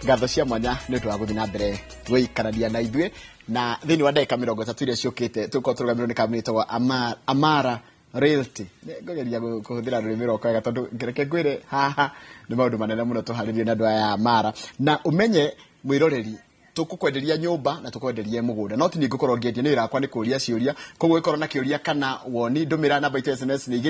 Ngatho cia mwanya nĩ ũndũ wa gũthiĩ na mbere gũikarania na ithuĩ, na thĩinĩ wa ndagĩka 30 iria ciũkĩte tũgũkorwo tũrũgamĩrĩirwo nĩ kambuni ĩtagwo Amara Realty. Ngũgeria kũhũthĩra rũrĩmĩ rwakwa wega, tondũ reke ngwĩre haha nĩ maũndũ manene mũno tũharĩrie na andũ aya a Amara. Na ũmenye mwĩroreri, tũkũkwenderia nyũmba na tũkwenderie mũgũnda, no ti niĩ ngũkorwo ngĩendia, nĩ wĩra wakwa nĩ kũria ciũria. Koguo ũngĩkorwo na kĩũria kana woni, ndũmĩra namba itũ ya SMS nĩ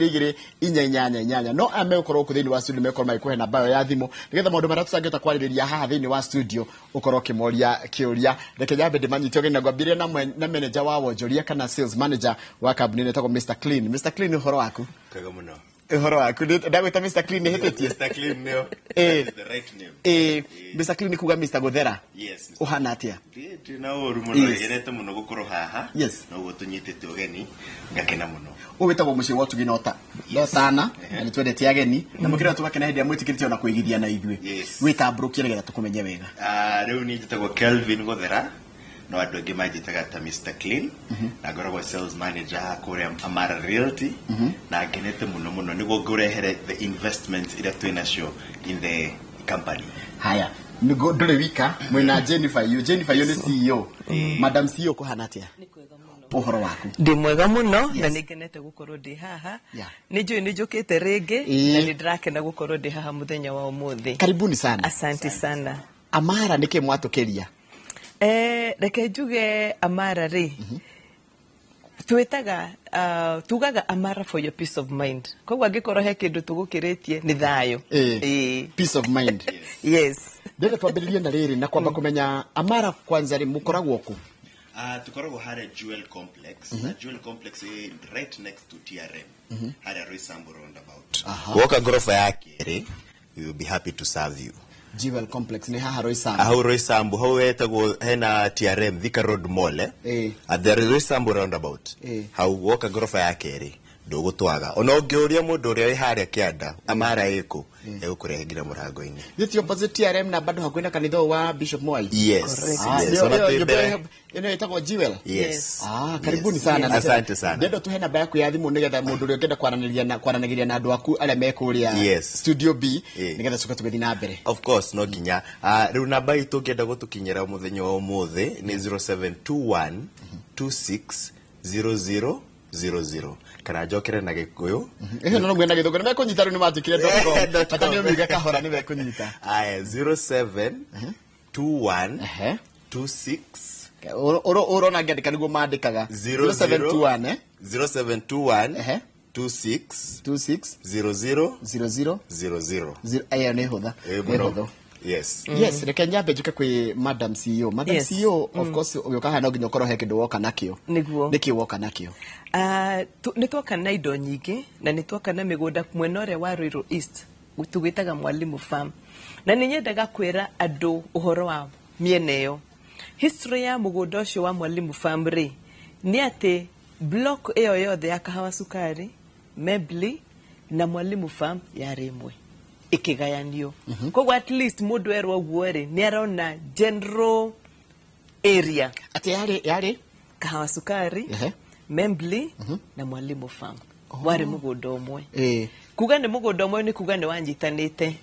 22488. No aya megũkorwo gũkũ thĩinĩ wa studio megũkorwo magĩkũhe namba ĩyo ya thimũ, nĩgetha maũndũ marĩa tũtangĩhota kwarĩrĩria haha thĩinĩ wa studio ũkorwo ũkĩmoria kĩũria. Reke nyambe ndĩmanyite ũgeni na ngwambĩrĩria na manager wa wonjoria kana sales manager wa kambuni ĩno ĩtagwo Mr Clean. Mr Clean, ũhoro waku? Kwega mũno. Ũhoro waku? Ndagwĩta Mr Clean, nĩ hĩtĩtie? Mr Clean nĩo. That is the right name. Mr Clean nĩ kuga Mr Gũthera. Yes, Mr. Ũhana atĩa? Ndĩ na ũru mũno. Ngenete mũno gũkorwo haha. Noguo tũnyitĩte ũgeni, ngakena mũno. Ũyũ wĩtagwo mũciĩ wa ũtugi no tana, na nĩ twendete ageni na mũkĩrĩa tũgakena hĩndĩ ĩrĩa mwĩtĩkĩrĩte ona kwĩgithia na ithuĩ. Wĩtambũrũkie nĩgetha tũkũmenye wega. Rĩu niĩ njĩtagwo Kelvin Gũthera, no andũ aingĩ manjĩtaga ta Mr Clean, na ngoragwo sales manager haha kũrĩa Amara Realty, na ngenete mũno mũno nĩguo ngũrehere the investments iria twĩ nacio in the company. Haya, nĩguo ndũrĩ wika, mwĩna Jennifer Yu. Jennifer Yu nĩ CEO. Madam CEO, kũhana atĩa? Ũhoro waku? Ndĩ mwega mũno na nĩ ngenete gũkorwo ndĩ haha. Nĩ njũĩ nĩ njũkĩte rĩngĩ na nĩ ndĩrakena gũkorwo ndĩ haha mũthenya wa ũmũthĩ. Karibuni sana. Asante sana. Amara nĩkĩ mwatũkĩria? Reke njuge Amara rĩ, twĩtaga, tugaga Amara for your peace of mind. Koguo angĩkorwo he kĩndũ tũgũkĩrĩtie nĩ thayũ. Peace of mind. Yes. Ndĩrenda twambĩrĩrie na rĩrĩ, na kwamba kũmenya Amara kwanza rĩ, mũkoragwo kũ? Tũkoragwo harĩa Jewel Complex. Na Jewel Complex ĩ right next to TRM. Harĩa Roysambu roundabout. Woka ngoroba ya kerĩ, we will be happy to serve you. Jewel Complex nĩ haha Roysambu. Hau Roysambu, hau wetagwo hena TRM Thika Road Mall. At the Roysambu roundabout. Hau woka ngoroba ya kerĩ, ndũgũtwaga. Ona ũngĩũria mũndũ ũrĩa wĩ harĩa kĩanda, Amara ĩkũ, egũkũrehe nginya mũrango-inĩ. This opposite TRM na bado hakuhĩ na kanitha ũyũ wa Bishop Mwai. Yes. Correct. Yes. Ona twĩ mbere. Ĩno ĩtagwo Jewel. Yes. Karibuni Yes. sana. Asante sana. Ndendo tuhe namba yaku ya thimũ nĩgetha mũndũ ũrĩa ũngĩenda kwaranagĩria na andũ aku arĩa me kũrĩa Studio B, nĩgetha tũcoke tũgĩthiĩ na mbere. Of course, no nginya. Rĩu namba itũ ũngĩenda gũtũkinyĩra mũthenya wa ũmũthĩ nĩ 0721 26 00 00. Kana njokere na Gĩkũyũ. Ĩyo no mwena Gĩthũngũ nĩ mekũnyita rĩu, nĩ manjĩkire dot com. Dot Bata nĩ com. ũmiuge kahora nĩ mekũnyita. Aya, 0721 26 Ũrona ngĩandĩka nĩguo mandĩkaga. Zero 0721, eh? 0721 26 26 00 00 00. Zero. Ĩyo nĩ hũtha. Ĩ Nĩ mũno. hũthũ. Yes. Yes, reke nyambe njuke kwĩ Madam CEO. Madam CEO, of course, ũgĩũka haha no nginya ũkorwo he kĩndũ woka nakĩo. Nĩguo. Nĩkĩ woka nakĩo? Nĩ twoka na indo nyingĩ, na nĩ twoka na mĩgũnda mwena ũrĩa wa Ruiru East, tũgĩtaga Mwalimu Farm. Na nĩ nyendaga kwĩra andũ ũhoro wa mĩena ĩyo. History ya mũgũnda ũcio wa Mwalimu Farm rĩ, nĩ atĩ block ĩyo yothe ya Kahawa Sukari, Mebli na Mwalimu Farm yarĩ ĩmwe, ĩkĩgayanio. Koguo at least mũndũ erwo ũguo rĩ, nĩ arona general area. Atĩ yarĩ? Kahawa Sukari, Membli na Mwalimu Farm. Warĩ mũgũnda ũmwe. Kuga nĩ mũgũnda ũmwe nĩ kuga nĩ wanyitanĩte,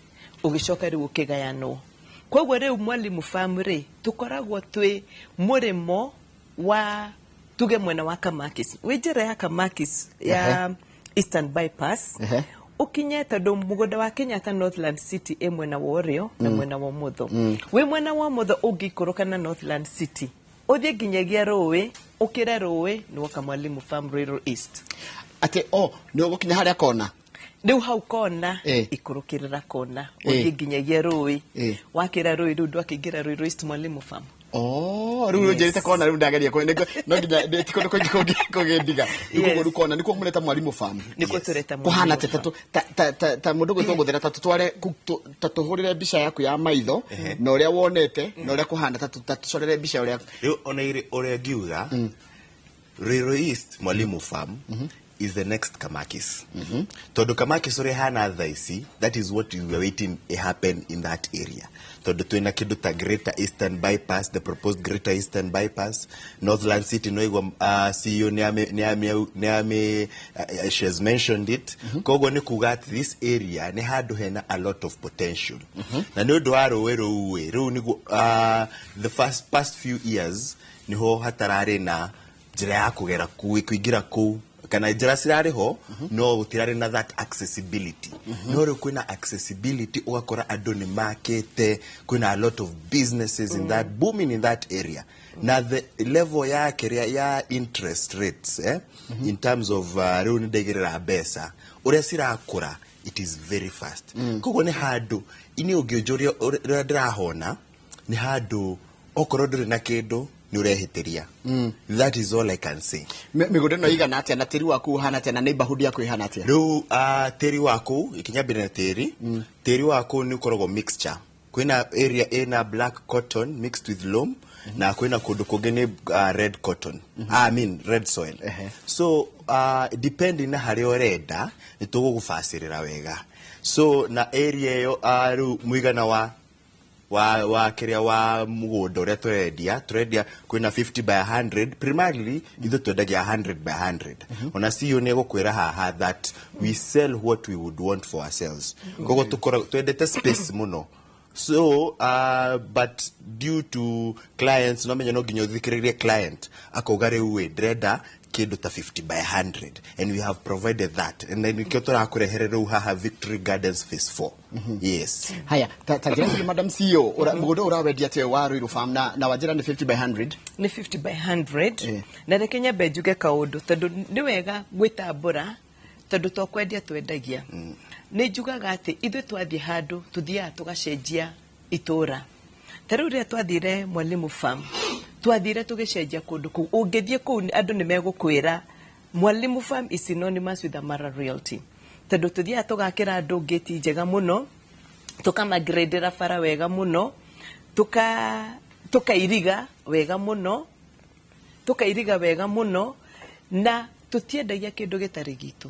ũgĩcoka rĩu ũkĩgayanwo. Koguo rĩu Mwalimu Farm rĩ, tũkoragwo twĩ mũrĩmo wa tuge mwena wa Kamakis. Wĩ njĩra ya Kamakis ya Eastern Bypass. Ũkinye tondũ mũgũnda wa Kenyatta Northland City ĩ mwena wa ũrĩo na mwena wa ũmotho. Wĩ mwena wa ũmotho ũngĩikũrũka na Northland City, ũthiĩ nginyagia rũĩ, ũkĩre rũĩ, nĩ woka Mwalimu Farm Ruiru East. Atĩ, oh, nĩ ũgũkinya harĩa kona? Rĩu hau kona, ikũrũkĩrĩra kona, ũthiĩ nginyagia rũĩ. Wakĩra rũĩ rĩu ndwakĩingĩra Ruiru East Mwalimu Farm. Oh, rĩu njĩrĩte kona, rĩu ndageria kũ-, no nginya, ti kũndũ kũingĩ kũngĩndiga. Rĩu koguo rĩu kona, nĩkuo mũreta Mwalimu Farm. Nĩkuo tũreta Mwalimu Kũhana atĩa? Farm. Ta mũndũ gwĩtwo Gũthera, ta tũtware kũ-, ta tũhũrĩre mbica yaku ya maitho, na ũrĩa wonete, na ũrĩa kũhana, ta tũcorere mbica ũrĩa. Rĩu ona ũrĩa ngiuga, Ruiru East Mwalimu Farm Is the next Kamakis, tondu Kamakis uria hana thaa ici, that is what we were waiting to happen in that area, tondu twina kindu ta Greater Eastern Bypass, the proposed Greater Eastern Bypass, Northland City. No igwa CEO ni ame she has mentioned it. Koguo ni kuga ati this area ni handu hena a lot of potential, na ni undu wa rũĩ rũu ĩ rĩu niguo the first past few years niho hatararĩ na njĩra ya kũgera kuu kũingĩra kũu, kana njĩra cirarĩ ho no gũtirarĩ na that accessibility. No rĩu kwĩna accessibility, ũgakora andũ nĩ makĩte, kwĩna a lot of businesses in that booming in that area, na the level ya kĩrĩa ya interest rates, in terms of rĩu nĩ ndaigĩrĩra mbeca ũrĩa cirakũra, it is very fast. Koguo nĩ handũ ini ũngĩnjũria ũrĩa ndĩrahona, nĩ handũ okorwo ndũrĩ na kĩndũ nĩ ũrehĩtĩria. That is all I can say. Mĩgũnda ĩno ĩigana atĩa, na tĩri waku ũhana atĩa, na neighborhood yaku ĩhana atĩa? Rĩu tĩri waku ikinyambĩrĩria na tĩri. Tĩri waku nĩ ũkoragwo mixture. Kwĩna area ĩna black cotton mixed with loam, na kwĩna kũndũ kũngĩ nĩ red cotton, I mean red soil. So depending na harĩa ũrenda, nĩ tũgũgũbacĩrĩra wega. So na area ĩyo, rĩu mũigana wa kĩrĩa wa mũgũnda ũrĩa tũrendia, kwĩna 50 by 100. Primarily ithuĩ twendagia 100 by 100. Ona CEO nĩ egũkwĩra haha that we sell what we would want for ourselves. Koguo tũkoragwo twendete space mũno. So but due to clients, no menya no nginya ũthikĩrĩrie client, akauga rĩu ĩ ndĩrenda kĩndũ ta 50 by 100, and we have provided that, and then nĩkĩo tũrakũrehere rĩu haha Victory Gardens Phase 4, yes. Haya, ta njĩra cia Madam CEO, mũgũnda ũyũ ũrawendia atĩa wa Ruiru Farm, na wanjĩra nĩ 50 by 100? Nĩ 50 by 100. Na reke nyambe njuge kaũndũ, tondũ nĩ wega gwĩtambũra, tondũ to kwendia twendagia. Nĩ njugaga atĩ ithuĩ twathiĩ handũ tũthiaga tũgacenjia itũra. Ta rĩu rĩrĩa twathire Mwalimu Farm, twathire tũgĩcenjia kũndũ kũu. Ũngĩthiĩ kũu, andũ nĩ megũkwĩra Mwalimu Farm is synonymous with Amara Realty, tondũ tũthiaga tũgakĩra andũ ngĩti njega mũno, tũkamagradĩra bara wega mũno, tukairiga wega mũno, na tũtiendagia kĩndũ gĩtarĩ gitũ.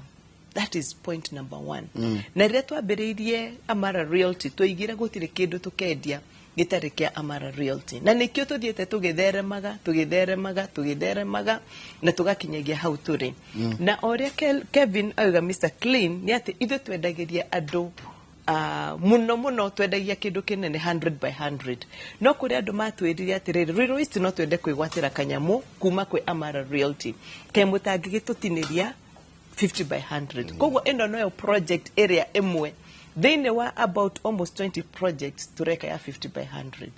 That is point number one. Na rĩrĩa twambĩrĩirie Amara Realty, twaigire gũtirĩ kĩndũ tũkendia gĩtarĩ kĩa Amara Realty, na nĩkĩo tũthiĩte tũgĩtheremaga, tũgĩtheremaga, tũgĩtheremaga na tũgakinyagia hau tũrĩ. Na o ũrĩa Kevin auga, Mr Clean, nĩ atĩ ithuĩ twendagĩria andũ mũno mũno twendagia kĩndũ kĩnene 100 by 100. No kũrĩ andũ matwĩrire atĩrĩrĩ, Ruiru East no twende kwĩgwatĩra kanyamũ kuma kwĩ Amara Realty ke mũtangĩgĩtũtinĩria 50 by 100. Koguo ĩno noyo project ĩrĩa ĩmwe thĩinĩ wa about almost 20 projects tũreka ya 50 by 100.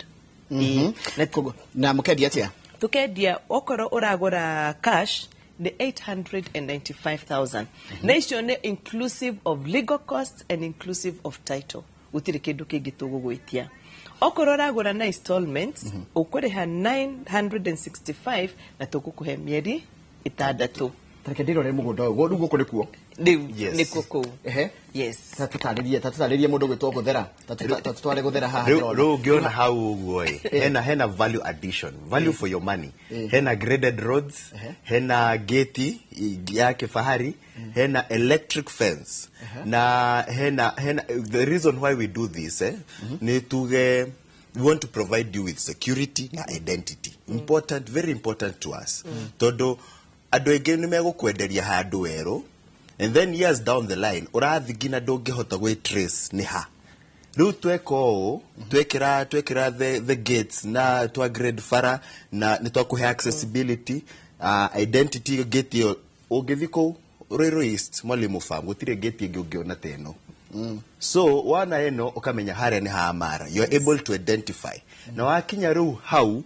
Ĩĩ. Na Koguo na mũkendia atĩa? Tukendia, okorwo ũragũra cash nĩ 895,000, na icio nĩ inclusive of legal costs and inclusive of title. Gũtirĩ kĩndũ kĩngĩ tũgũgwĩtia. Okorwo ũragũra na installments, ũkũrĩha 965 na tũgũkũhe mĩeri 6. Tareke ndĩrore mũgũnda ũyũ. Rĩu gũkũ nĩkuo? Rĩu Yes. nĩkuo kũu. Yes. Ta tũtarĩrie mũndũ gwĩtwo Gũthera. Ta tũtware Gũthera haha Rĩu ndĩrona. Rĩu ũngĩona hau ũguo ĩ, hena value addition, value for your money. Hena graded roads, hena gate ya kifahari, hena electric fence, na hena the reason why we do this, nĩ tuge we want to provide you with security na identity. Important, very important to us, tondũ andũ aingĩ nĩ megũkwenderia handũ werũ, and then years down the line ũrathi nginya ndũngĩhota gwĩ trace nĩ ha. Rĩu tweka ũũ, twekĩra the gates na twa grade bara na nĩ twakũhe accessibility, identity. Gate ĩyo ũngĩthiĩ kũu Ruiru East Mwalimu Farm, gũtirĩ gate ĩngĩ ũngĩona ta ĩno. So wana ĩno ũkamenya harĩa nĩ ha Amara. You are able to identify. Na wakinya rĩu hau,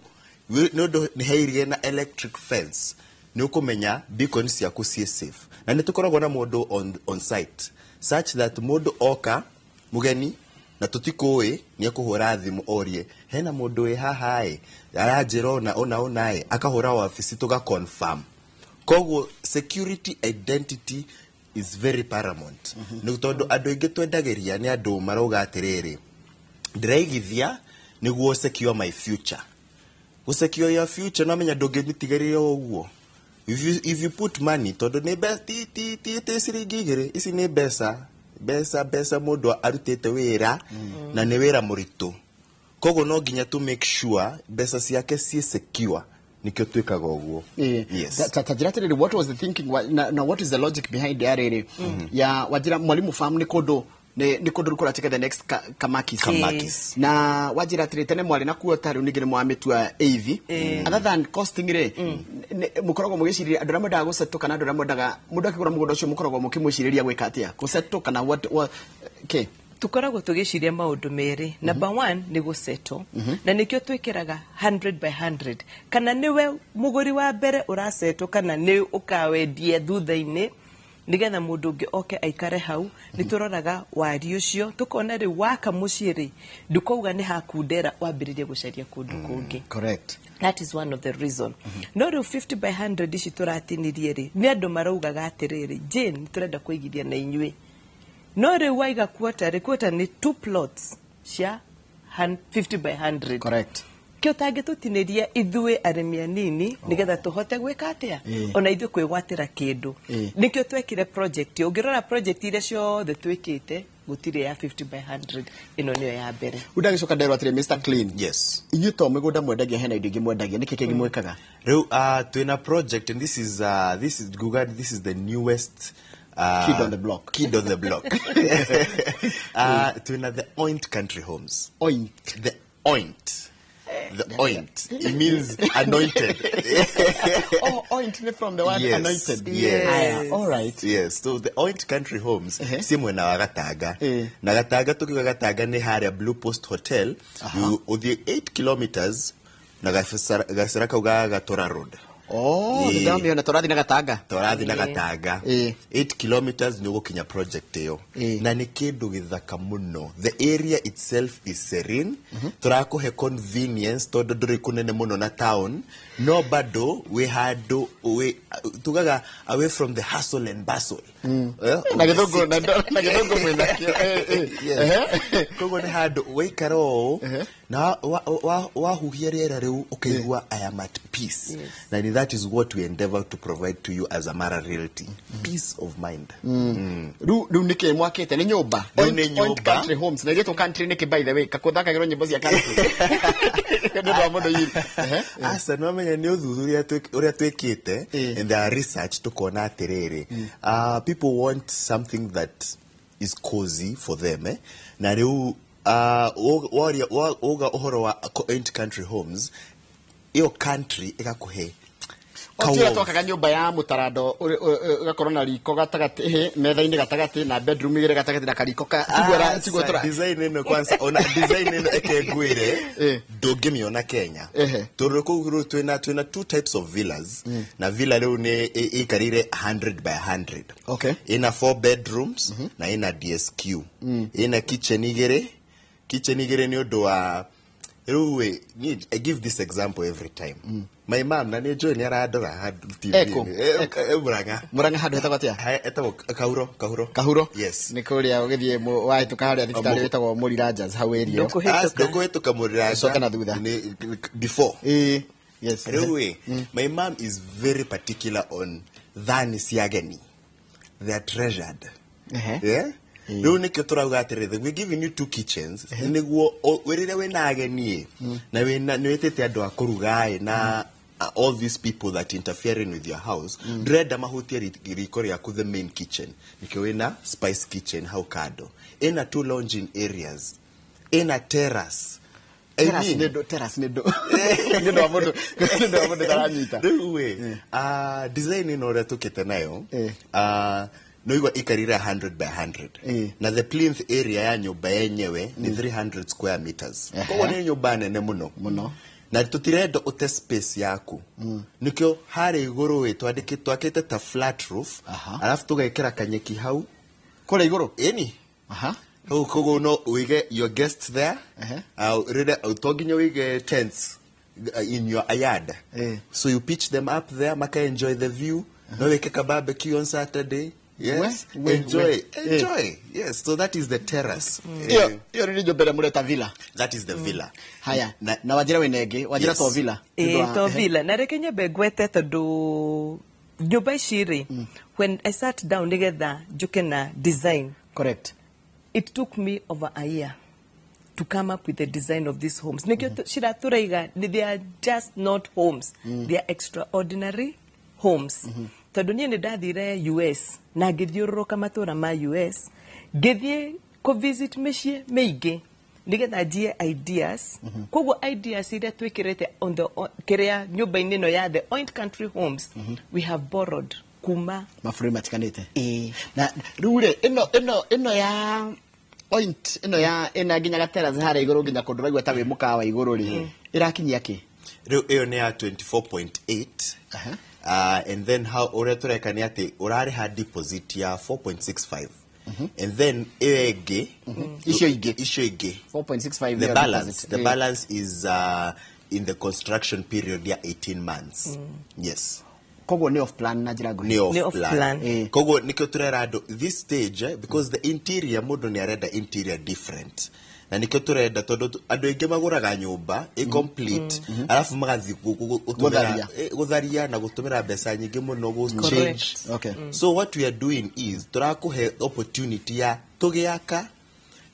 nĩ ũndũ nĩ hairie na electric fence, nĩ ũkũmenya beacon ciaku ciĩ safe. Na nĩ tũkoragwo na mũndũ on site, such that mũndũ oka mũgeni na tũtikũĩ, nĩ ekũhũra thimũ orie hena mũndũ wĩ haha ĩ aranjĩra ũna ũna ũna ĩ, akahũra wabici tũga confirm. Koguo security, identity is very paramount, nĩ tondũ andũ aingĩ twendagĩria nĩ andũ marauga atĩrĩrĩ, ndĩraigithia nĩguo secure my future. Gũ secure your future, no menya ndũngĩmĩtigĩrĩra ũguo. If you put money, tondũ nĩ ti ciringi 2, ici nĩ mbeca, mbeca, mbeca mũndũ arutĩte wĩra, na nĩ wĩra mũritũ. Koguo no nginya to make sure mbeca ciake ciĩ secure, nĩkĩo twĩkaga ũguo. Yes. Ta njĩra atĩrĩrĩ, what was the thinking na what is the logic behind ya rĩrĩ ya wanjĩra Mwalimu Farm nĩ kũndũ rĩu kũratuĩka the next Kamakis? Kamakis. Na wanjĩra atĩrĩ, tene mwarĩ na kuota, rĩu ningĩ nĩ mwamĩtua eithi. Other than costing rĩ, mũkoragwo mũgĩcirĩria andũ arĩa mendaga gũsettle kana andũ arĩa mendaga mũndũ akĩgũra mũgũnda ũcio, mũkoragwo mũkĩmwĩcirĩria gwĩka atĩa, gũsettle kana what okay? Tukoragwo tũgĩciria maũndũ merĩ. Number one nĩ gũsettle, na nĩkĩo twĩkĩraga 100 by 100, kana nĩwe mũgũri wa mbere ũrasettle kana nĩ ũkawendia thutha-inĩ nĩgetha mũndũ ũngĩ oke aikare hau. Nĩ tũroraga wari ũcio, tũkona rĩu waka mũciĩ rĩ, ndũkauga nĩ hakundera wambĩrĩrie gũcaria kũndũ kũngĩ. That is one of the reason. No rĩu 50 by 100 ici tũratinirie rĩ, nĩ andũ maraugaga atĩrĩrĩ, "Jane, nĩ tũrenda kũigithia na inyuĩ." No rĩu waiga quarter rĩ, quarter nĩ two plots cia 50 by 100. Kĩo tangĩtũtinĩria ithuĩ arĩmi anini nĩgetha tũhote gwĩka atĩa? Ona ithuĩ kwĩgwatĩra kĩndũ. Nĩkĩo twekire project. Ũngĩrora project iria ciothe twĩkĩte, gũtirĩ ya 50 by 100, ĩno nĩyo ya mbere. Rĩu ndagĩcoka nderwo atĩrĩ, Mr Clean, Yes. inyuĩ to mĩgũnda mwendagia, hena indo ingĩ mwendagia? Nĩkĩ kĩngĩ mwĩkaga? Rĩu twĩna project, and this is Guga, this is the newest kid on the block. Kid on the block. Twĩna the Oint Country Homes. Oint? The Oint. The Oint. It means anointed. Oh, oint nĩ from the word Yes, anointed. yes. Aya, all right. Yes, so the Oint Country Homes ci mwena wa Gatanga. Na Gatanga, tukiuga Gatanga nĩ harĩa Blue Post Hotel. You ũthiĩ 8 kilometers na gacĩra kau ga Gatora Road. Oh, nĩ ndĩramĩona tũrathiĩ na Gatanga. Tũrathiĩ na Gatanga. 8 kilometers nĩ ũgũkinya project ĩyo. Na nĩ kĩndũ gĩthaka mũno. The area itself is serene. Tũrakũhe convenience tondũ ndũrĩ kũnene mũno na town, no bado wĩ handũ wĩ tugaga away from the hustle and bustle. Na gĩthũngũ na gĩthũngũ mwĩnakĩo. Yes. Koguo nĩ handũ waikara ũũ na wahuhia rĩera rĩu ũkaigua, "I am at peace." Na that is what we endeavor to provide to you as Amara Realty, peace of mind. Rĩu nĩkĩ mwakĩte? Nĩ nyũmba? Rĩu nĩ Oint nyũmba. Country Homes. Na ĩgĩtwo country nĩkĩ, by the way? Kakũthakagĩrwo nyĩmbo cia country nĩ ũndũ wa mũndũ yiri. Aca, no menya nĩ ũthuthuria ũrĩa twĩkĩte in the research, tukona atĩrĩrĩ, people want something that is cozy for them, eh? Na rĩu waria uga ũhoro wa Oint Country Homes, ĩyo country ĩgakũhe O ti ũrĩa ka-warmth. Twakaga nyũmba ya mũtarando, ũgakorwo na riko gatagatĩ, metha-inĩ gatagatĩ, na bedroom igĩrĩ gatagatĩ, na kariko ka tiguo Aca, tũra design ĩno kwanza, ona design ĩno eke ngwĩre, ndũngĩmĩona Kenya. Tondũ kũu rĩu twĩna two types of villas, na villa rĩu nĩ ĩikarĩire 100 by 100. Ina four bedrooms na ina DSQ, ina kitchen igĩrĩ, kitchen igĩrĩ nĩ ũndũ wa rĩu ĩ, niĩ I give this example every time. My mom, na nĩ njũĩ nĩ arandora handũ TV. Eko. Murang'a. Murang'a handũ hetagwo atĩa? Etagwo Kahuro, Kahuro. Kahuro? Yes. Nĩ kũrĩa ũgĩthiĩ wahĩtũka harĩa thibitarĩ wĩtagwo Mũriranjas, hau area ĩyo. Ndũkũhĩtũka. Ndũkũhĩtũka Mũriraja. Coka na thutha. Before. Ĩĩ, yes. Rĩu ĩ, my mom is very particular on thani cia ageni. They are treasured. Yeah? Rĩu nĩkĩo tũrauga atĩrĩrĩ, we giving you two kitchens nĩguo rĩrĩa wĩna ageni ĩ, na wĩna nĩ wĩtĩte andũ a kũruga ĩ, na all these people that interfering with your house, ndũrenda mahutie riko rĩaku, the main kitchen. Nĩkĩo wĩna spice kitchen hau kando, ĩna two lounging areas, ĩna terrace. I Terrace mean, nĩ ndũ terrace nĩ ũndũ wa mũndũ taranyita. Rĩu ĩ, design ĩno ũrĩa tũkĩte nayo, no igua ikarire 100 by 100. Na the plinth area ya nyũmba yenyewe nĩ 300 square meters. Koguo nĩ nyũmba nene mũno. Mũno. Na tũtirenda ũte space yaku, nĩkĩo harĩa igũrũ ĩ twakĩte ta flat roof, alafu tũgekĩra kanyeki hau. Kũrĩa igũrũ? Ĩni. Hau koguo no ũige your guests there. Rĩrĩa to nginya ũige tents in your yard. So you pitch them up there, maka enjoy the view. No wĩke ka barbecue on Saturday. Yes. We, Enjoy. we. Enjoy. Yes, so that is the terrace. Ĩyo nĩ nyũmba ĩrĩa mũreta villa? That is the villa. Haya, na wanjĩra wĩna ĩngĩ wanjĩra Yes. to villa. Nĩ ũndũ Ĩĩ, to ehe. villa, na reke nyambe ngwete tondũ Nyũmba ici rĩ, when I sat down nĩgetha njũke na design, Correct. It took me over a year to come up with the design of these homes. Nĩkĩo cira tũraiga they are just not homes, they are extraordinary homes, tondũ niĩ nĩ ndathire US na ngĩthiũrũrũka matũra ma US, ngĩthiĩ kũ visit mĩciĩ mĩingĩ nĩgetha njie ideas. Koguo ideas iria twĩkĩrĩte on the kĩrĩa nyũmba-inĩ ĩno ya the Oint Country Homes, we have borrowed kuma mabũrũri matiganĩte. Ĩĩ. Na rĩu rĩ, ĩno ya Oint, ĩno ya ĩna nginya gaterrace harĩa igũrũ, nginya kũndũ ũraigua ta wĩ mũkawa igũrũ rĩ, ĩrakinyia kĩ? Rĩu ĩyo nĩ ya 24.8. And then how ũrĩa tũreka nĩ atĩ ũrarĩha deposit ya 4.65 and then ĩyo ĩngĩ. Icio ingĩ. Icio ingĩ. 4.65 the nĩyo balance deposit. The balance is in the construction period ya 18 months, yes. Koguo nĩ off plan na njĩra nguhĩ. Nĩ off Nĩ off plan. Plan. Koguo nikĩo tũrera andũ this stage, because the interior, mũndũ nĩ arenda interior different, na nikĩo tũrenda tondũ andũ aingĩ magũraga nyũmba ĩ complete, arabu magathiĩ gũtũmĩra Gũtharia. Gũtharia na gũtũmĩra mbeca nyingĩ mũno gũ change. Correct. So what we are doing is tũrakũhe opportunity ya tũgĩaka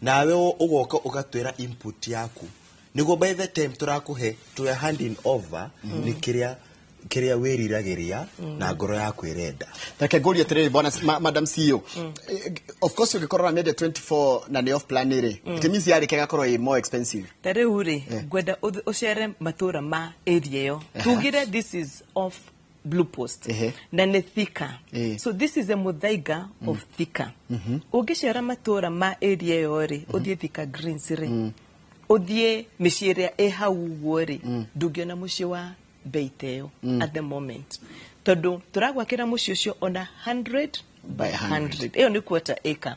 nawe ũgoka ũgatwĩra input yaku, nĩguo by the time tũrakũhe, tũya handing over, nĩ kĩrĩa wĩriragĩria na ngoro yaku ĩrenda. Reke ngũrie atĩrĩrĩ, bwana madam CEO. Of course ũngĩkorwo ũramĩendia 24 na nĩ off plan rĩ, it means yarĩkia ĩgakorwo ĩ more expensive. Ta rĩu rĩ, ngwenda ũcere matũra ma area ĩyo. Tugire this is off Blue Post na nĩ Thika. So this is a Muthaiga of Thika. Ũngĩcera matũra ma area ĩyo rĩ, ũthiĩ Thika Greens rĩ, ũthiĩ mĩciĩ ĩrĩa ĩ hau ũguo rĩ, ndũngĩona mũciĩ wa bei ta ĩyo at the moment, tondũ tũragwakĩra mũciĩ ũcio ona 100 by 100. 100, ĩyo nĩ quarter acre,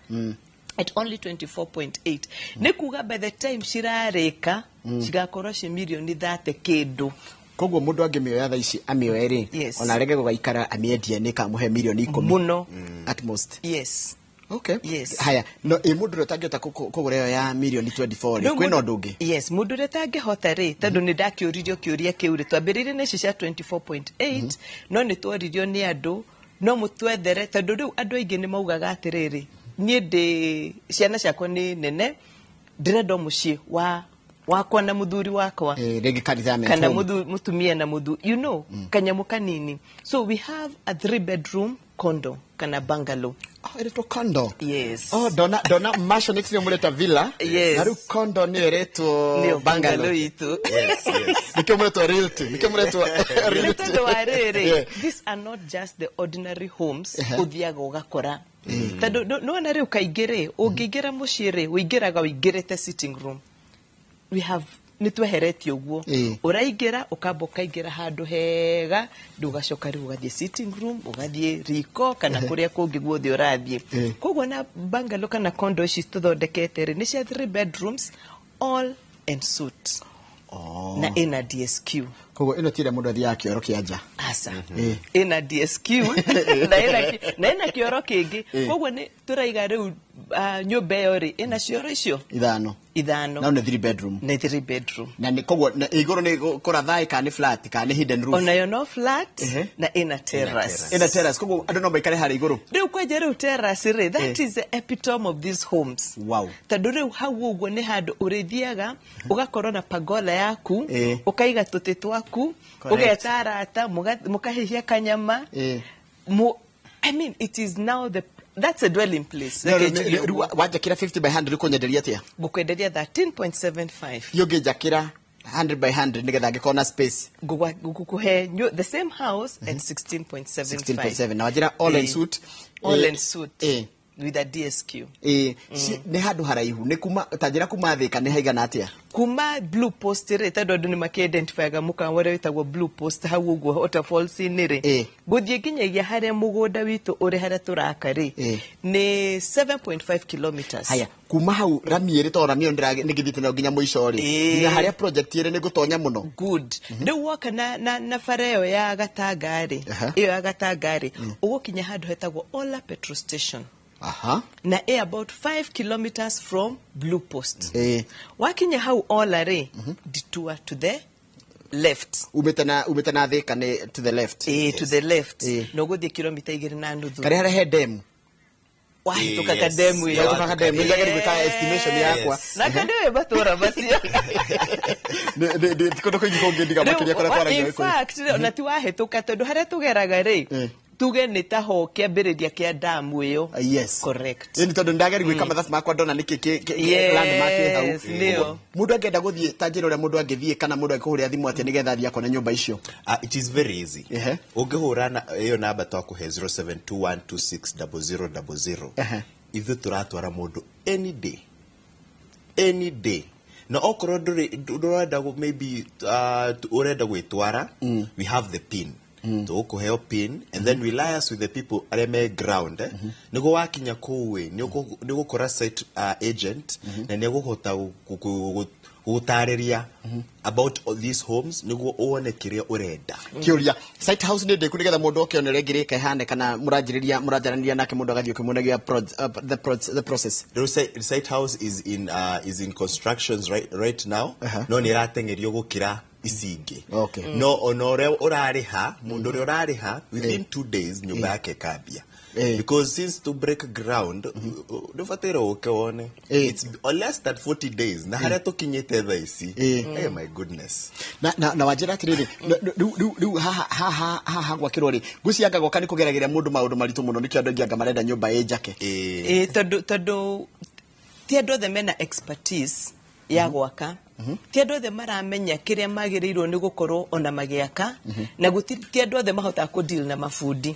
at only 24.8. Nĩ kuga by the time cirarĩka cigakorwo ci mirioni 30 kĩndũ. Koguo mũndũ angĩmĩoya thaa ici, amĩoe rĩ, ona arege gũgaikara, amĩendie, nĩ ĩkamũhe mirioni 10 mũno. At most. Yes. Okay. Yes. Haya, no ĩ mũndũ ũrĩa ũtangĩhota kũgũra ĩyo ya mirioni 24 rĩ, Rĩu kwĩna ũndũ ũngĩ? Yes, mũndũ ũrĩa ũtangĩhota rĩ, tondũ nĩ ndakĩũririo kĩũria kĩu rĩ, twambĩrĩirie na ici cia 24.8, no nĩ tworirio nĩ andũ no mũtwethere, tondũ rĩu andũ aingĩ nĩ maugaga atĩrĩrĩ, niĩ ndĩ ciana ciakwa nĩ nene, ndĩrenda o mũciĩ wa wakwa na mũthuri wakwa. Rĩngĩ ka retirement kana home. Mũtumia na mũthu, kanyamũ kanini. So we have a three bedroom condo kana bungalow. Oh, ĩrĩtwo condo? Yes. Oh, ndona maisonette nĩyo mũreta villa. Yes. Na rĩu condo nĩyo ĩretwo nĩyo bungalow. Bungalow itũ. Yes. Nĩkĩo mũretwo realty, nĩkĩo mũretwo nĩ realty. tondũ wa rĩrĩ, these are not just the ordinary homes ũthiaga ũgakora, tondũ nĩwona rĩu kaingĩ rĩ, ũngĩingĩra mũciĩ rĩ, ũingĩraga ũingĩrĩte sitting room. We have, nĩ tweheretie ũguo. Ũraingĩra, ũkamba ũkaingĩra handũ hega, rĩu ũgacoka rĩu ũgathiĩ sitting room, ũgathiĩ riko kana kũrĩa kũngĩ guothe ũrathiĩ. Koguo na bungalow kana condo ici tũthondekete rĩ, nĩ cia three bedrooms, all en suite, Oh. na ĩna DSQ. Koguo ĩno ti ĩrĩa mũndũ athiaga kĩoro kĩa nja. Aca, ĩna DSQ na ĩna kĩoro kĩngĩ. Koguo nĩ tũraiga rĩu nyũmba ĩyo rĩ, ĩna cioro icio ithano. Ithano. No nĩ three bedroom. Nĩ three bedroom. Na nĩ koguo na igũrũ nĩ kũrathaĩ kana nĩ flat kana nĩ hidden roof? Onayo no flat na ĩna terrace. Ĩna terrace, koguo andũ no maikare harĩa igũrũ. Rĩu kwenja rĩu terrace rĩ, that is the epitome of these homes. Tondũ rĩu hau ũguo nĩ handũ ũrĩthiaga ũgakorwo na pagola yaku, ũkaiga tũtĩ twaku, ũgeta arata, mũkahĩhia kanyama. I mean, it is now the that's a dwelling place. No, Reke rĩu njuge rĩu ũguo. Wanjakĩra 50 by 100, ũkũnyenderia atĩa? Ngũkwenderia 13.75. Iyo ũngĩnjakĩra 100 by 100 nĩgetha ngĩkorwo na space? Ngũkũhe the same house at 16.75. 16.7, na wanjĩra all en suite. All en suite with a DSQ. Nĩ handũ haraihu, nĩ kuma ta njĩra kuma Thĩka nĩ haigana atĩa? Kuma Blue Post rĩ, tondũ andũ nĩ makĩidentifyaga mũkawa ũrĩa wĩtagwo Blue Post hau ũguo waterfalls-inĩ rĩ, gũthiĩ nginyagia harĩa mũgũnda witũ ũrĩ, harĩa tũraka rĩ, nĩ 7.5 kilometers. Haya, kuma hau rami ĩrĩ, tondũ rami ĩyo nĩngĩthiĩte nayo nginya mũico rĩ, nginya harĩa project ĩrĩ nĩ ngũtonya mũno. Good. Rĩu woka na bara ĩyo ya Gatanga rĩ, ĩyo ya Gatanga rĩ, ũgũkinya handũ hetagwo Ola Petrol Station, na ĩ about 5 kilometers from Blue Post. Wakinya hau Ola rĩ, detour to the Left. Umĩte na Thika nĩ to the left. Ĩĩ, to the left. Na ũgũthiĩ kilomita 2.5. Karĩa harĩa he demu. Wahĩtũka Yes. kademu ĩyo. Wahĩtũka kademu, nĩndageria gwĩka estimation yakwa. Na kandĩ matũra macio. Ti kũndũ kũingĩ kũngĩndiga makĩria kũrĩa twaragia In Gĩkũyũ. fact, ona ti wahĩtũka, tondũ harĩa tũgeraga rĩ, tuge nĩ taho kĩambĩrĩria kĩa damu ĩyo. Ah, yes. Correct. Ĩni tondũ nĩndageria gwĩka mathabu makwa ndona nĩkĩ landmark ĩ hau. Yes, nĩyo. Mũndũ angĩenda gũthiĩ, ta njĩra ũrĩa mũndũ angĩthiĩ kana mũndũ angĩkũhũrĩra thimũ atĩa nĩgetha athiĩ akone nyũmba icio? It is very easy. Ũngĩhũra na ĩyo namba twakũhe, 0721260000, ithuĩ tũratwara mũndũ any day, any day. Na okorwo ndũrĩ ndũrenda maybe ũrenda gwĩtwara, we have the pin, tũgũkũheo pin and then we liaise with the people arĩa me ground, eh? Nĩguo wakinya kũu ĩ, nĩ ũgũkora site agent na nĩ egũhota gũgũtarĩria about all these homes nĩguo wone kĩrĩa ũrenda. Kĩũria, site house nĩ ndĩku, nĩgetha mũndũ oke one rĩngĩ rĩka ĩhane, kana mũranjĩrĩria mũranjaranĩria nake mũndũ agathiĩ ũkĩmuonagia the process? Rĩu site house is in constructions right now. No nĩ ĩrateng'erio gũkĩra ici ingĩ. No ona ũrĩa ũrarĩha, mũndũ ũrĩa ũrarĩha within 2 days nyũmba yake ĩkambia, because since to break ground nĩ ũbataire ũke wone. It's less than 40 days na harĩa tũkinyĩte thaa ici, hey, my goodness. Na wanjĩra atĩrĩrĩ, rĩu haha gwakĩrwo rĩ, ngwĩciria gwaka nĩ kũgeragĩria mũndũ maũndũ maritũ mũno, nĩkĩo andũ aingĩ anga marenda nyũmba ĩ njake. Ĩĩ, tondũ ti andũ othe mena expertise ya gwaka, ti andũ othe maramenya kĩrĩa magĩrĩirwo nĩ gũkorwo ona magĩaka, na ti andũ othe mahotaga kũ deal na mabundi.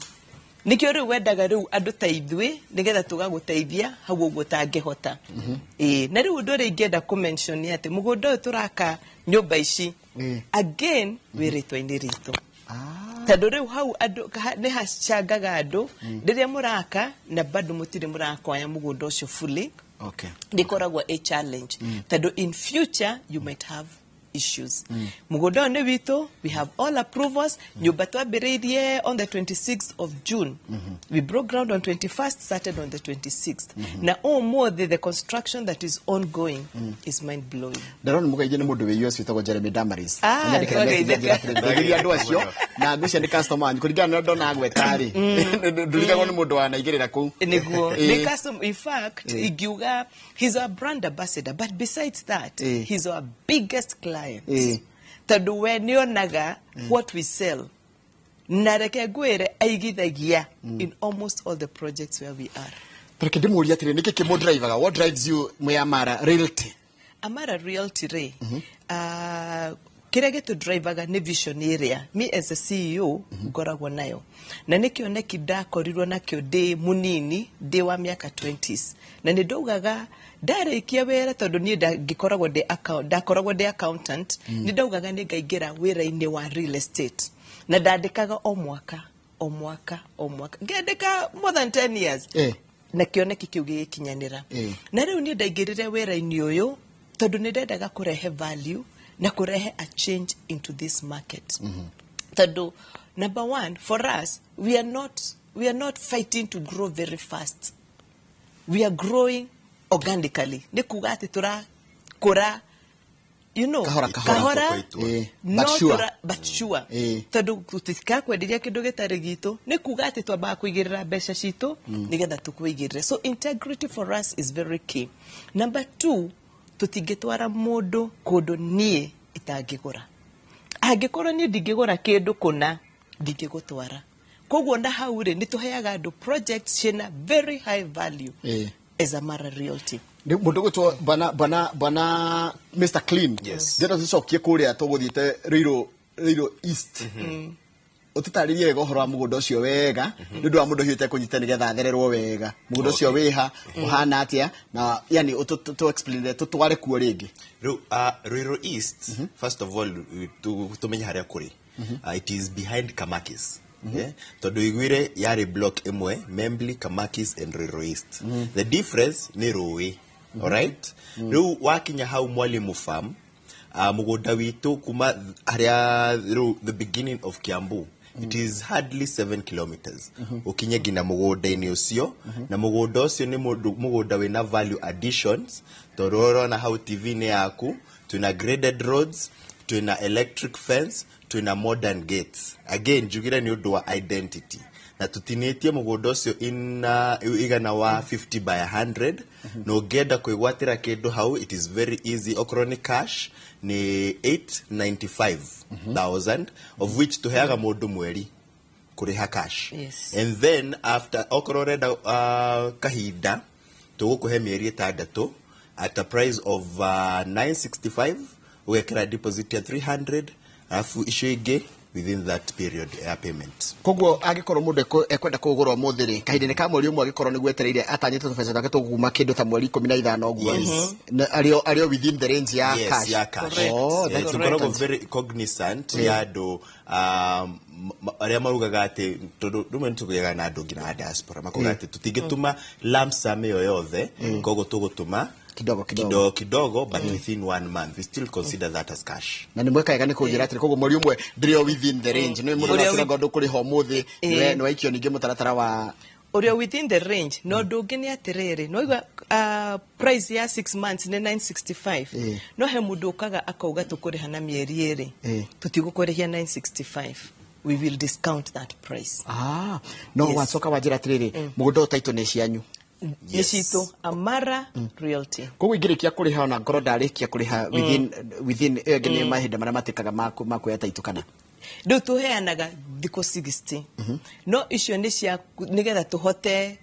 Nĩkĩo rĩu wendaga rĩu andũ ta ithuĩ nĩgetha tũgagũteithia hau ũguo ũtangĩhota. Ĩĩ, na rĩu ũndũ ũrĩa ingĩenda kũ mention nĩ atĩ mũgũnda ũyũ tũraka nyũmba ici, again wĩ rĩtwa-inĩ ritũ, tondũ rĩu hau andũ nĩ hacangaga andũ rĩrĩa mũraka na bado mũtirĩ mũrakwaya mũgũnda ũcio fully. Nĩkoragwo a challenge tondũ in future you might have issues. Mũgũnda ũyũ nĩ witũ, we have all approvals. Nyũmba twambĩrĩirie on the 26th of June. We broke ground on 21st, started on the 26th, na ũmũthĩ the construction that is ongoing is mind blowing. Ndarona mũgeithie nĩ mũndũ wĩ US wĩtagwo Jeremy Damaris. Ah, Anyandĩkĩra message. twageithĩka. Anjĩra atĩrĩrĩ, ngeithĩria andũ acio na ngwĩciria nĩ customer wanyu kũringana na ndona agweta rĩ, ndurigagwo nĩ mũndũ wanaigĩrĩra kũu. Nĩguo, nĩ custom. In fact, ingiuga he's our brand ambassador, but besides that, he's our biggest client, tondũ we nĩonaga what we sell, na reke ngwĩre, aigithagia in almost all the projects where we are. Reke ndĩmũrie atĩrĩ, nĩkĩ kĩmũdrivaga? What drives you mwĩ Amara Realty? Amara Realty rĩ, kĩrĩa gĩtũdrivaga nĩ vision ĩrĩa me as a CEO ngoragwo nayo, na nĩ kĩoneki ndakorirwo nakĩo ndĩ mũnini, ndĩ wa mĩaka 20s, na nĩ ndaugaga ndarĩkia wĩra, tondũ niĩ ngĩkoragwo ndĩ ndakoragwo ndĩ accountant, nĩ ndaugaga nĩ ngaingĩra wĩra-inĩ wa real estate, na ndandĩkaga o mwaka, o mwaka, o mwaka, ngĩandĩka more than 10 years, na kĩoneki kĩu gĩgĩkinyanĩra. Na rĩu niĩ ndaingĩrire wĩra-inĩ ũyũ tondũ nĩ ndendaga kũrehe value na kũrehe a change into this market, tondũ number one for us, we are not fighting to grow very fast, we are growing organically. Nĩ kuga atĩ tũrakũra Kahora, kahora. Kahora. But No sure. But sure, tondũ tũtikakwenderia kĩndũ gĩtarĩ gitũ. Nĩ kuga atĩ twambaga kũigĩrĩra mbeca citũ nĩgetha tũkũigĩrĩre. So integrity for us is very key. Number two, tũtingĩtwara mũndũ kũndũ niĩ itangĩgũra. Angĩkorwo niĩ ndingĩgũra kĩndũ kũna, ndingĩgũtwara. Koguo na hau rĩ, nĩ tũheaga andũ projects ciĩna very high value as Amara Realty. Nĩ mũndũ gwĩtwo bwana Mr Clean. Yes. Ndĩrenda tũcokie kũrĩa tũgũthiĩte Ruiru East, ũtũtarĩrie wega ũhoro wa mũgũnda ũcio wega, nĩ ũndũ wa mũndũ ũhiũte kũnyita nĩgetha athererwo wega. Mũgũnda ũcio wĩha, ũhana atĩa, na yani tũ explain, tũtware kuo rĩngĩ. Rĩu Ruiru East, first of all, tũmenye harĩa kũrĩ. It is behind Kamakis. Yeah? Tondũ iguire yarĩ block ĩmwe, Membly, Kamakis and Ruiru East. The difference nĩ rũĩ. Alright? Rĩu wakinya hau Mwalimu Farm, mũgũnda witũ kuma harĩa rĩu the beginning of Kiambu, it is hardly 7 kilometers ũkinye nginya mũgũnda-inĩ ũcio. Na mũgũnda ũcio nĩ mũgũnda wĩna value additions, tondũ ũrona hau TV-inĩ yaku twĩna graded roads. Twina electric fence, twina modern gates. Again, njugire nĩ ũndũ wa identity na tutinĩtie mũgũnda ũcio in igana wa 50 by 100. Na ũngĩenda kwĩgwatĩra kĩndũ hau, it is very easy. Okorwo nĩ cash, nĩ 895,000, of which tũheaga mũndũ mweri kũrĩha cash. And then after, okorwo ũrenda kahinda, tũgũkũhe mĩeri 6 at a price of 965, ũgekĩra deposit ya 300, alafu icio ingĩ within that period ya payment. Koguo angĩkorwo mũndũ ekwenda kũgũra ũmũthĩ rĩ, kahinda-inĩ ka mweri 1, angĩkorwo nĩguo etereire, atanyĩte tũbeca twake tũguma kĩndũ ta mweri 15 ũguo, arĩ o within the range ya cash. Ya cash. Oh, that's Tũkoragwo important. very cognizant ya andũ arĩa marugaga atĩ, tondũ rĩmwe nĩtũgĩaga na andũ nginya a diaspora makuga atĩ tũtingĩtũma lump sum ĩyo yothe, koguo tũgũtũma kidogo kidogo. Kidogo kidogo, but within one month we still consider that as cash. Na nĩ mweka wega nĩ kũnjĩra atĩrĩ, koguo mweri 1 ndĩrĩ o within the range, nĩ mũndũ aciranga ũndũ kũrĩha ũmũthĩ, nĩ waikio ningĩ mũtaratara wa Ũrĩa within the range. Na ũndũ ũngĩ nĩ atĩrĩrĩ, no igua price ya 6 months nĩ 965. No he mũndũ ũkaga akauga tũkũrĩha na mĩeri 2. Tũtigũkũrĩhia 965, we will discount that price. Ah, no. Wacoka wanjĩra atĩrĩrĩ, mũgũnda ũyũ title nĩ cianyu? Nĩ citũ, Amara Realty. Koguo ingĩrĩkia kũrĩha, ona ngorwo ndarĩkia kũrĩha within ĩyo ĩngĩ, nĩ mahinda marĩa matĩkaga ma kuoya title kana? Rĩu tũheanaga thikũ 60, no icio nĩ cia nĩgetha tũhote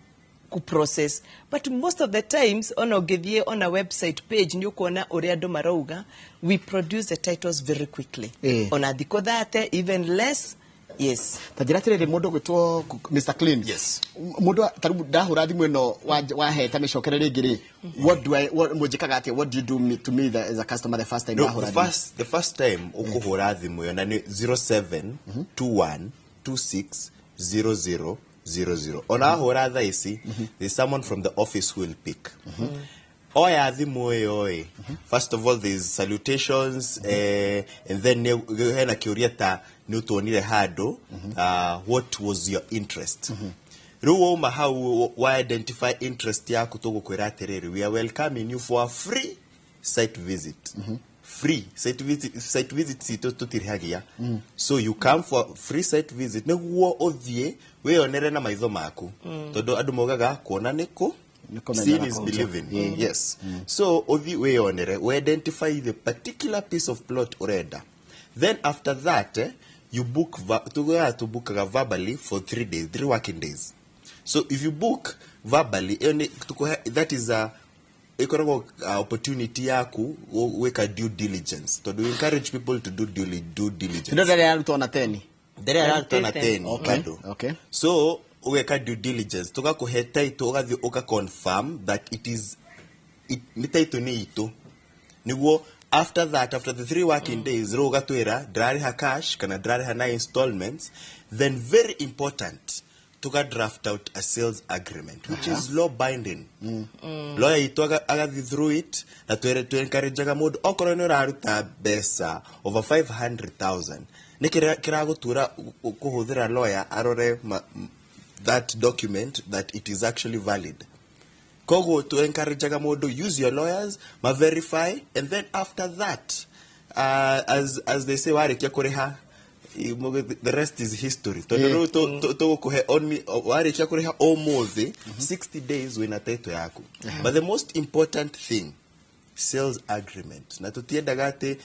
ku process, but most of the times, ona ũngĩthiĩ ona website page, nĩ ũkuona ũrĩa andũ marauga we produce the titles very quickly. Ona thikũ 30, even less, yes. Ta njĩra atĩrĩrĩ, mũndũ ũgwĩtwo Mr Clean. Yes. Mũndũ ta rĩu ndahũra thimũ ĩno waheta mĩcokere rĩngĩ rĩ, what do I what mũnjĩkaga atĩa? What do you do to me as a customer the first time No, ndahũra the thimũ? first time ũkũhũra thimũ ĩyo, na nĩ 0721260000, ona wahũra thaa ici, there's someone from the office who will pick. Oya thimũ ĩyo ĩ, first of all there's salutations, and then hena kĩũria ta nĩ ũtuonire handũ, what was your interest? Rĩu wauma hau wa identify interest yaku, tũgũkwĩra atĩrĩrĩ, we are welcoming you for a free site visit. Free site visit, site visit citũ tũtirĩhagia. So you come for free site visit nĩguo ũthiĩ wĩyonere na maitho maku, tondũ andũ maugaga kuona nĩ kũ Nĩ kũmenya seeing na is kũnja. believing. Yes, so ũthiĩ wĩyonere, we identify the particular piece of plot ũrenda. Then after that, you book, tugaga tubukaga verbally for 3 days, 3 working days. So if you book verbally, ĩyo nĩ that is a ĩkoragwo opportunity yaku gwĩka due diligence, tondũ we encourage people to do due diligence. Ndio ndĩrĩa arutwo na teni. Ndĩrĩa ararutwo na Arutĩte. teni bado. So ũgeka due diligence, tũgakũhe title, ũgathiĩ ũka confirm that it is it, nĩ title nĩ itũ. Nĩguo after that, after the 3 working days, rĩu ũgatwĩra ndĩrarĩha cash kana ndĩrarĩha na installments. Then very important, tuga draft out a sales agreement which is law binding. Lawyer itũ agathiĩ through it, na twere twencourageaga mũndũ, okorwo nĩ ũraruta mbeca over 500,000, nĩ kĩragũtura kũhũthĩra lawyer arore that document, that it is actually valid. Koguo tu encourageaga mũndũ, use your lawyers, ma verify, and then after that, as they say, warĩkia kũrĩha, the rest is history, tondũ rĩu tũgũkũhe only warĩkia kũrĩha ũmũthĩ, 60 days wĩna title yaku. But the most important thing, sales agreement. Na tũtiendaga atĩ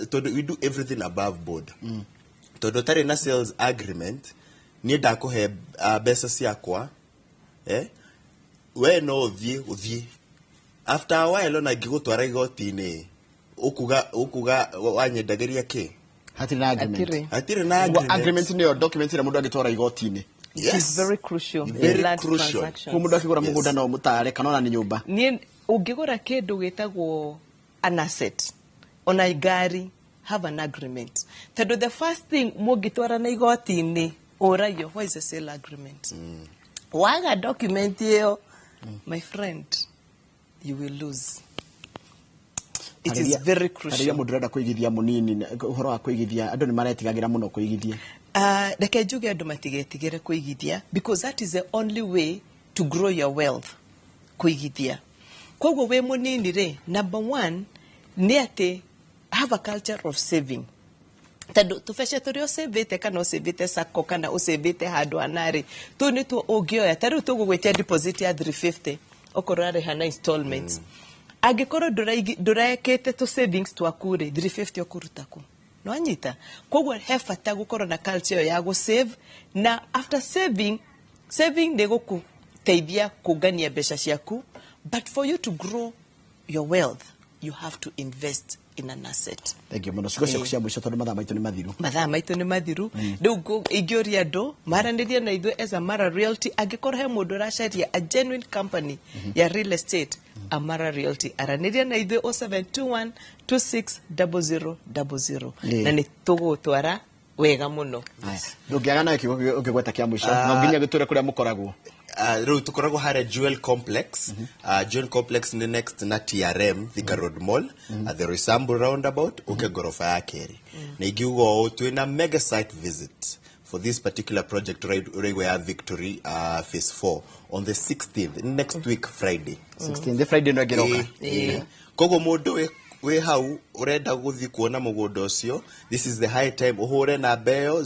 tondũ we do everything above board, tondũ ũtarĩ na sales agreement, niĩ ndakũhe mbeca ciakwa, we no ũthiĩ after a while, ona ngĩgũtwara igoti-inĩ, ũkuga wanyendagĩria kĩ? Hatirĩ na agreement. Hatirĩ. Hatirĩ na Koguo agreement. Agreement nĩyo document ĩrĩa mũndũ angĩtwara igoti-inĩ. It is very crucial in Very land crucial. transactions. Koguo mũndũ akĩgũra mũgũnda no mũtare kana ona nĩ nyũmba. Niĩ ũngĩgũra kĩndũ gĩtagwo an asset, ona ngari, have an agreement, tondũ the first thing mũngĩtwarana igoti-inĩ ũragio, "What is the sale agreement?" Waga document ĩyo, my friend, you will lose. It is very Tarĩria crucial. Mũndũ ũrenda kũigithia mũnini, ũhoro wa kũigithia, andũ nĩ maretigagĩra mũno kũigithia. Reke njuge andũ matigetigĩre kũigithia, because that is the only way to grow your wealth, kũigithia. Koguo wĩ mũnini rĩ, number one nĩ atĩ Have a culture of saving, tondũ tũbeca tũrĩa ũcĩvĩte, kana ũcĩvĩte sacco, kana ũcĩvĩte handũ hanarĩ, tũu nĩtuo ũngĩoya. Ta rĩu tũgũgwĩtia deposit ya 350 okorwo ũrarĩha na installments. Angĩkorwo ndũrekĩte tũ savings twaku rĩ, 350 ũkũruta kũ? Nwanyita? Koguo he bata gũkorwo na culture ĩyo ya gũsave, na after saving, saving nĩ gũkũteithia kũngania mbeca ciaku, but for you to grow your wealth, you have to invest in an asset. Thank you mũno. Ciugo ciaku cia mũico, tondũ mathaa maitũ nĩ mathiru. Mathaa maitũ nĩ mathiru. Rĩu ingĩũria andũ maranĩrie na ithuĩ as Amara Realty. Angĩkorwo he mũndũ ũracaria a genuine company ya real estate, Amara Realty, aranĩria na ithuĩ 0721 260000, na nĩ tũgũtwara wega mũno. Aya. Ndũngĩaga nayo kiugo ũngĩgweta kĩa mũico, no nginya gĩtũre kũrĩa mũkoragwo. Rĩu tũkoragwo harĩa Jewel Complex. Jewel Complex nĩ next na TRM Thika Road Mall, the Roysambu roundabout, uke gorofa ya kerĩ. Na ingiuga ũũ, twĩna mega site visit for this particular project ũraigua ya Victory phase 4 on the 16th, next week Friday. 16th, Friday no ĩngĩroka. Ĩĩ. Koguo mũndũ wĩ hau ũrenda gũthiĩ kuona mũgũnda ũcio, this is the high time ũhũre namba ĩyo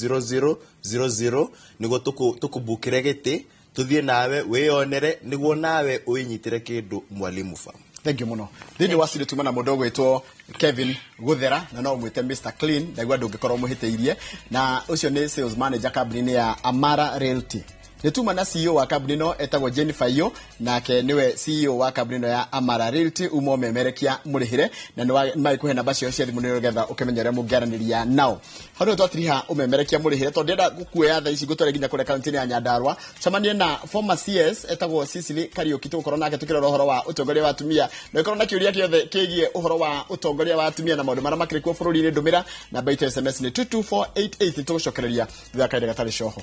0721260000 nĩguo tũkũbukĩre gĩtĩ, tũthiĩ nawe wĩyonere, nĩguo nawe wĩnyitĩre kĩndũ Mwalimu Farm. Thank you mũno. Thĩinĩ wa studio tuma na mũndũ ũgwĩtwo Kevin Guthera, na no ũmwĩte Mr Clean, ndaigua ndũngĩkorwo mũhĩtĩirie, na ũcio nĩ sales manager kambuni-inĩ ya Amara Realty. Nĩ tuma na CEO wa kambuni ĩno, etagwo Jennifer Iyo, nake nĩwe CEO wa kambuni ĩno ya Amara Realty, uma ũmemerekia mũrĩhĩre, na nĩ magĩkũhe namba ciao cia thimũ nĩgetha ũkĩmenya ũrĩa mũngĩaranĩria nao. Hau nĩho twatiriha ũmemerekia mũrĩhĩre, tondũ ndĩrenda gũkuoya thaa ici ngũtware nginya kũrĩa kaunti-inĩ ya Nyandarua, cemanie na former CS etagwo Cecily Kariuki. Tũgũkorwo nake tũkĩrora ũhoro wa ũtongoria wa atumia, na ũkorwo na kĩũria gĩothe kĩgiĩ ũhoro wa ũtongoria wa atumia na maũndũ marĩa makĩrĩ kuo bũrũri-inĩ, ndũmĩra namba itũ ya SMS nĩ 22488. Tũgũcokereria thutha wa kahinda gatarĩ coho.